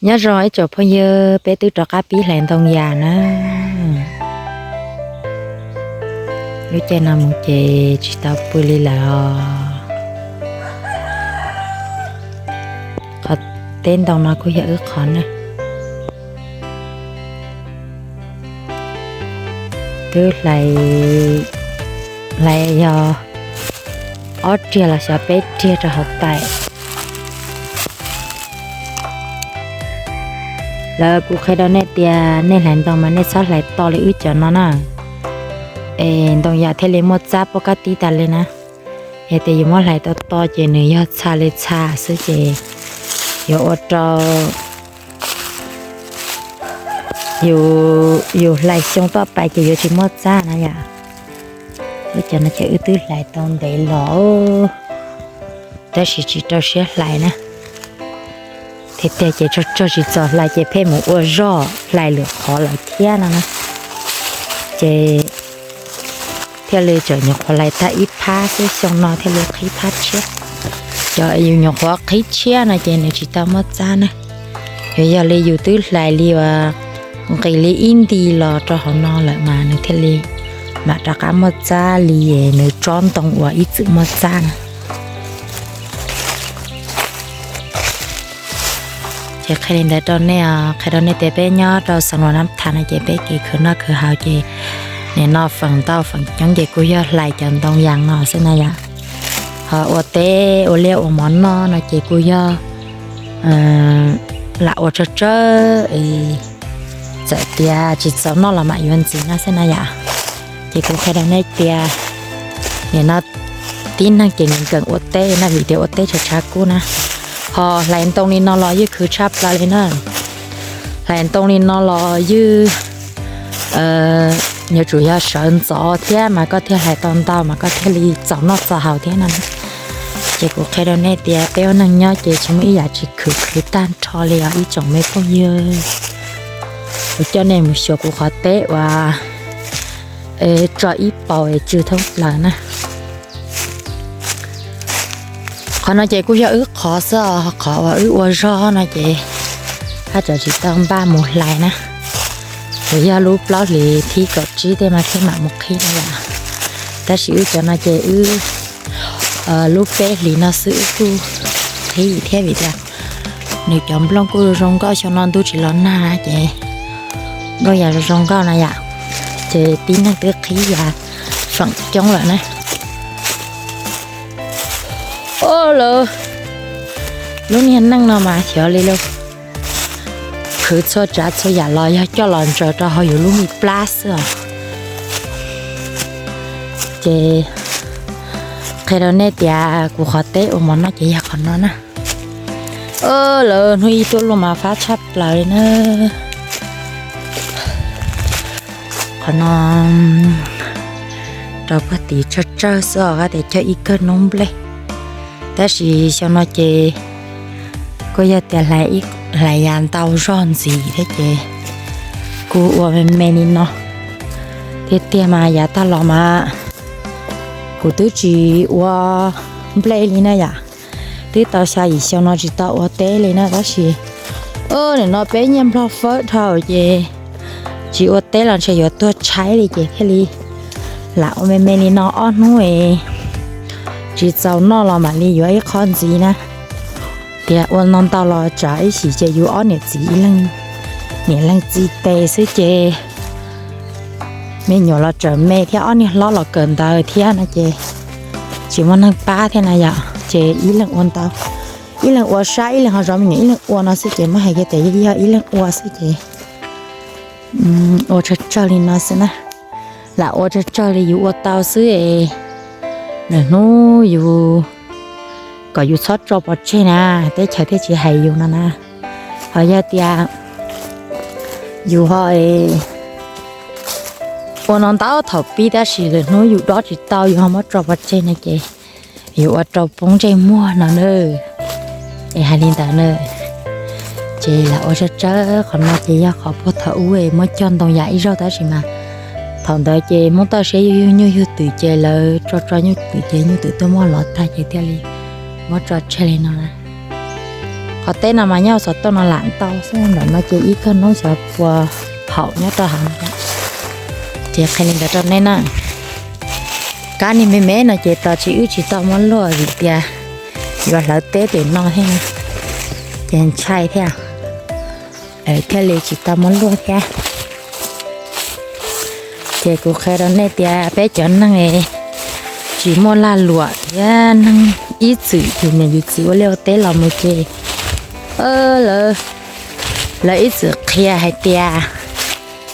Nyob zoo ib tsoom phooj ywg, peb twb rov qab pib hlais ntoo yas na. Lub caij no mus ces tsis tau pw li lawm os. Qhov teb ntoo no kuj yog wb qhov na. Twb hlais, hlais yog ob riag los xyov peb riag rau hauv tais. Lawv kuv qhia rau nej tias nej hlais ntoo mas nej txhob hlais to li wb cov no na, es ntoo yas thiaj li muaj txab pob kab tib tas li na. Yog tias yus muab hlais to to ces nws yog txha li txha xwb ces yuav ua rau yus, yus hlais xyoo toj pais ces yuav tsis muaj txab na yom. Lub cov no ces wb twb hlais tau ntev los, tab sis tsis rau siab hlais na. Thiab tiag ces tsog tsog tsis txaus hlais ces pheej mus ua zog hlais lwm qhov lawm thiab no na. Ces thiaj li tseem nyuam qhuav hlais tag ib phab xwb, xyoo no thiaj li qhib phab tshiab. Cov yus nyuam qhuav qhib tshiab no ces nws tsis tau muaj txab na. Yog, yog li yus twb hlais li uas nqis li ib nti los rau hauv no lawm mas nws thiaj li mam rov qab muaj txab li nws tsob ntoo uas ib txwm muaj txab na. Ces qhia li ntawd rau nej, qhia rau nej tias peb nyob rau Xeev Luas Nab Thas no ces peb kev khwv noj khwv haus ces nim no feem ntau feem coob ces kuj yog hlais cov ntoo yas no xwb na yom. Ho ua teb ua liaj ua mov noj no ces kuj yog lam ua tsawg tsawg es txawm tias tsis txaus noj los mam yuav ntxiv no xwb na yom. Ces kuv qhia rau nej tias nim no tib neeg ces nkees ua teb na, vim tias ua teb tshav tshav kub na. Ho hlais ntoo li no los yeej khwv tshaj plaws li na. Hlais ntoo li no los yeej yuav tsum yog sawv ntxov thiab mas koj thiaj hlais tau ntau mas koj thiaj li txaus noj txaus haus thiab no. Ces kuv qhia rau nej tias peb ua neej nyob ces tsis muaj ib yam tsis khwv khwv tag nrho li os ib tsoom me phooj ywg. Kuv coj nej mus xyuas kuv qhov teb uas tso ib paus es tsw thoob plaws na. Qhov no ces kuj yog wb qhov xwb os, qhov uas wb ua zog no ces haj tseem tsis tau npaj mus hlais na. Kuv yog lub plaub hlis thib kaum tsib tej mas thiaj mam mus qhib na yom. Tab sis wb cov no ces wb lub peb hlis no xwb wb kuj qhib thiab vim tias nws cov nplooj kuj zoo nkauj, xyoo no ntuj tsis los nag ces nplooj yas zoo nkauj na yom. Ces tib neeg twb qhib yas feem coob lawm na. Au lawv, lub niag neej no mas xyov li lauj, khwv txhua tsav txhua yam los yog coj los ntsaws rau hauv yus lub me plab xwb os. Ces qhia rau nej tias kuv qhov teb ua mov noj ces yog qhov no na. Au lawv, hnub ib tuaj luaj mas fab tshaj plaws li na. Qhov no rau puag tim tsawg tsawg xwb os, tias cog ib kawg noob nplej. Tab sis xyoo no ces kuj yog tias hlais yas ntau zog ntxiv thiab ces kuj ua me me li no. Tiag tiag mas yav tag los mas kuv twb tsis ua nplej li na yom. Twb tau xya yim xyoo no tsis tau ua teb li na tab sis nim no peb nyiaj nplog fawb dhau ces tsis ua teb los ntshe yuav tuag tshaib li ces thiaj li lam ua me me li no ob hnub es tsis txaus noj los mam li yuav ib qho ntxiv na. Tias ua no ntau los tsam ib chim ces yus ob niam txiv ib leeg niam leeg txiv tes xwb ces me nyuam los tsam me thiab ob niag hlob los kawm ntawv thiab no ces tsis muaj neeg pab thiab na yom. Ces ib leeg ua ntau, ib leeg ua sab ib leeg ho zov me nyuam ib leeg ua no xwb ces muab hais kiag tias yog ib leeg ua xwb ces ua tsawg tsawg li no xwb na. Lam ua tsawg tsawg li yus ua tau xwb es nws hnub yus kom yus txhob tso pov tseg na, teb chaws thiaj tsis hais yus no na. Ho yog tias yus ho ua no ntau thaum pib tab sis lwm hnub yus dob tsis tau yus ho muab tso pov tseg no ces yus ua rau poob ntsej muag no na. Es hais li ntawd na, ces lam ua tsawg tsawg qhov no ces yog qhov puag thaum ub es muab cog ntoo yas ib zaug tab sis mas thaum ntawd ces Hmoob toj siab yug yug nyuj yug twm ces lawv tso tso nyuj twm ces nyuj twm tuaj muab lov tag ces thiaj li muab tso tseg li no na. Qhov teb no mas nyob xov tooj no lam ntau xwb, ntawm no ces ib kawg noob xyov puas haum nyob rau hauv no. Ces qhia li ntawd rau nej na. Kab niag me me no ces tos tsis wb tsis tau muab luaj vim tias yuav hlawv teb pem no thiab, ces ntshai thiab, thiaj li tsis tau muab luaj thiab. Ces kuv qhia rau nej tias peb cov neeg tsis muaj lag luam thiab neeg ib txwm yus niam yus txiv ua liaj ua teb los mus ces lawv ib txwm qhia hais tias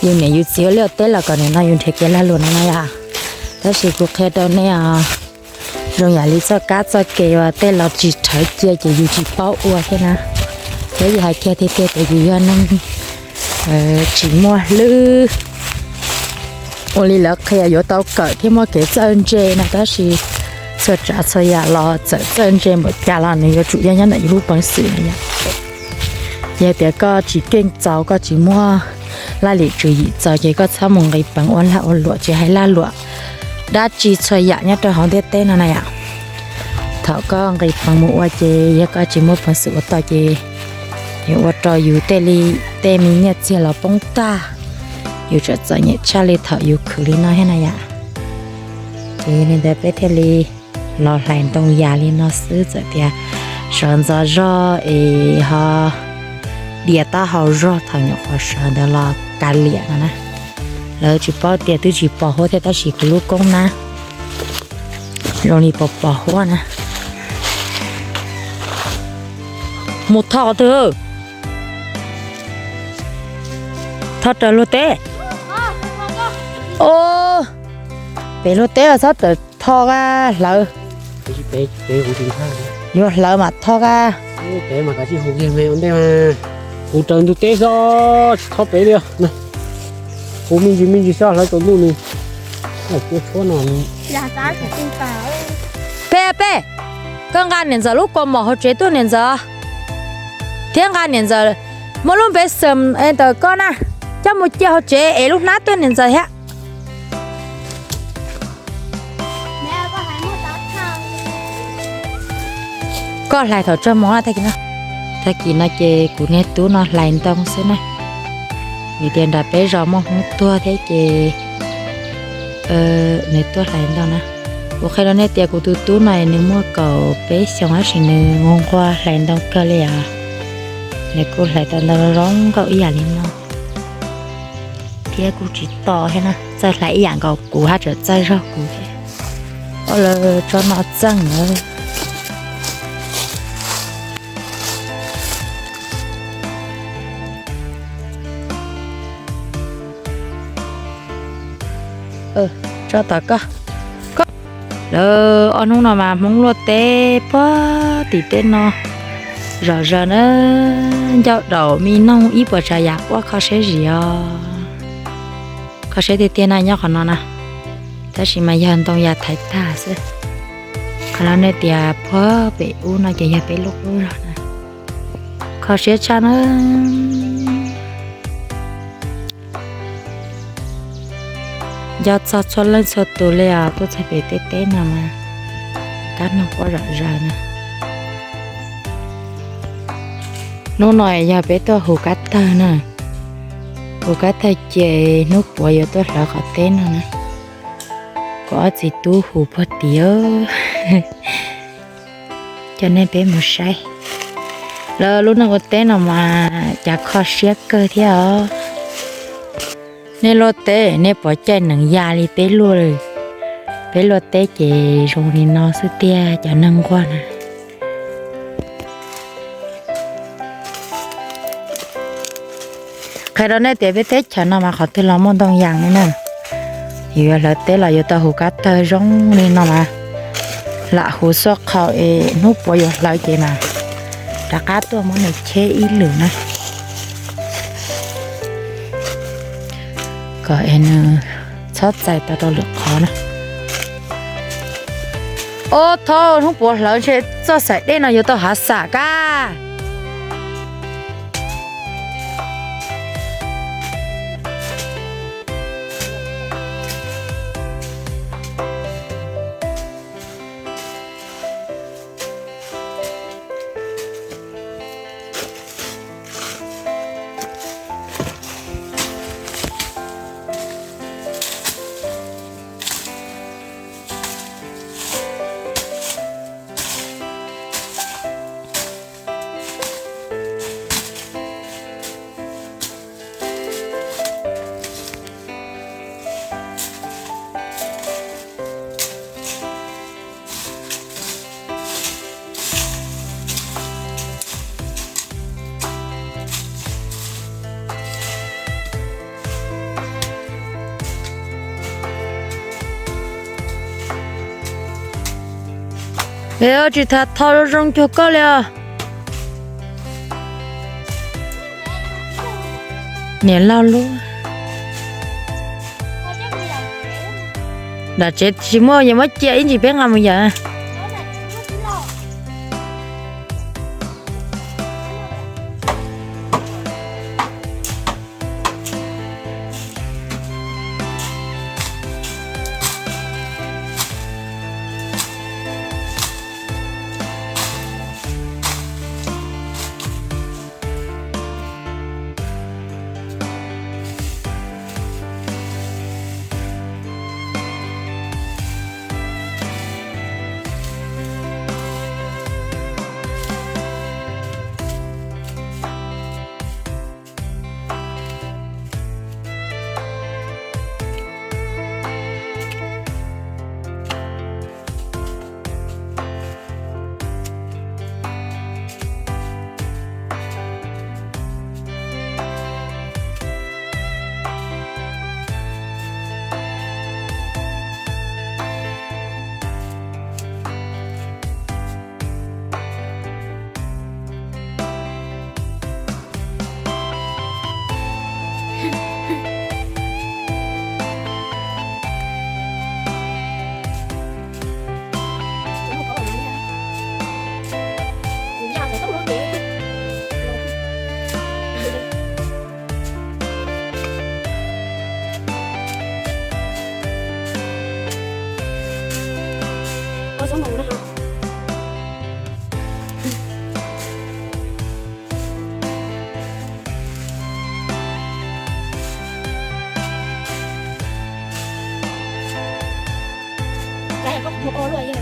yus niam yus txiv ua liaj ua teb los kom nim no yus nrhiav kev lag luam no na yom. Tab sis kuv qhia rau nej os, zoo yam li txoj kab txoj ke uas tej los tsis rhawv cia ces yus tsis paub ua thiab na. Thiab yus hais kiag tiag tiag tias yus yog neeg tsis muaj hlwb. Ua li lawv qhia yuav tau kawm thiab muaj kev txawj ntse no, tab sis txhua tsav txhua yam los txawm txawj ntse npaum cas los nws yuav tsum yog nyob ntawm yus lub peev xwm no yom. Yog tias koj tsis keej txaus, koj tsis muaj laj lim tswv yim txaus ces koj txhob mus nqis peev ua lag ua luam, tsis hais lag luam dab tsi txhua yam nyob rau hauv ntiaj teb no na yom. Thaum koj nqis peev mus ua ces yog koj tsis muaj peev xwm ua tau ces yuav ua rau yus tej li tej me nyiaj txiag los poob tag, yus tseem txom nyem tshaj li thaum yus khwv li no thiab na yom. Ces yog li ntawd peb thiaj li los hlais ntoo yas li no xwb, txawm tias sawv ntxov zog es ho dias taub hau zog thaum nyuam qhuav sawv ntawd los kav liam no na. Lawv tsis paub tias twb tsis pos huab thiab, tab sis kuv lub koob nab zoo li pos pos huab na. Mus tho qhov twg? Tho raws luag teb. Pem luag teb txhob tawm tho qa hlawv. Yuav hlawv mas tho qa. Kuv raws ntug teb xwb, tsis tho pem li. Kuv me ntsis me ntsis xwb hlawv tau ntuj nws. Peb, peb, koj nqa niam ntxawm lub kaus mom hauv tsev tuaj niam ntxawm, thiab nqa niam ntxawm muab lub npe xeem ntawm koj na, coj mus cia hauv tsev es lub hnab tuaj niam ntxawm thiab. Koj hlais thaum tsawg moos tag kis no? Tag kis no ces kuv niag tub no hlais ntoo xwb na. Vim tias nram peb zos muaj Hmoob tuag thiab ces nws tuaj hlais ntoo na. Kuv qhia rau nej tias kuv tus tub no nws muaj kaum peb xyoos tab sis nws nquag nquag hlais ntoo kawg li os. Nws kuj hlais tau ntoo zoo nkauj ib yam li no thiab kuj tsis to thiab na, txawj hlais ib yam nkaus kuv hab tseem txawj zog kuv thiab. Ua lawv tso no txeej lawm. Tso tom koj. Lawv ob hnub no mas Hmoob luaj teb puag tim teb no zom zaws na, ncauj daum me noog ib puas tsav yam quaj kho siab zim os. Kho siab tiag tiag na nyob qhov no na, tab sis mas yog ntoo yas thaiv tag xwb. Qhov no nej tias puag pem ub no ces yog peb lub qub zog na. Kho siab tshaj na. Nco txog txhua leej txhua tus li os, tuaj txog pem tej teb no mas kab noog quaj zom zaws na. Hnub no yog peb tuaj hu kab tawg na, hu kab tawg ces hnub puav yuav tuaj hlawv qhov teb no na. Kuv ob txiv tub hu puag tim, coj nej peb mus saib. Lawv lub neej ua teb no mas cas kho siab kawg thiab os. Nej luaj teb nej puas caij nees ya li peb luaj? Peb luaj teb ces zoo li no xwb tiag cov neeg nquag na. Qhia rau nej tias peb teb chaws no mas qhov twg los muaj ntoo yas li na. Yus yuav hlawv teb los yuav tau hu kab tawg zoo li no mas lam hu xuaj qhau es hnub puav yuav hlawv ces mas rov qab tuaj muab nws cheb ib lwm na, kom es nws txhob txais tau rau lwm qhov na. Ob, thaub hnub puav hlawv ntshe txoj xaim dej no yuav tau hav xam kab. Es tsis tham tho zoo zoo cuag koj li os. Niam laug lub. Nram tsev tsis muaj, yog muab cia ib ntsis peb nqa mus yawm. Ua luaj,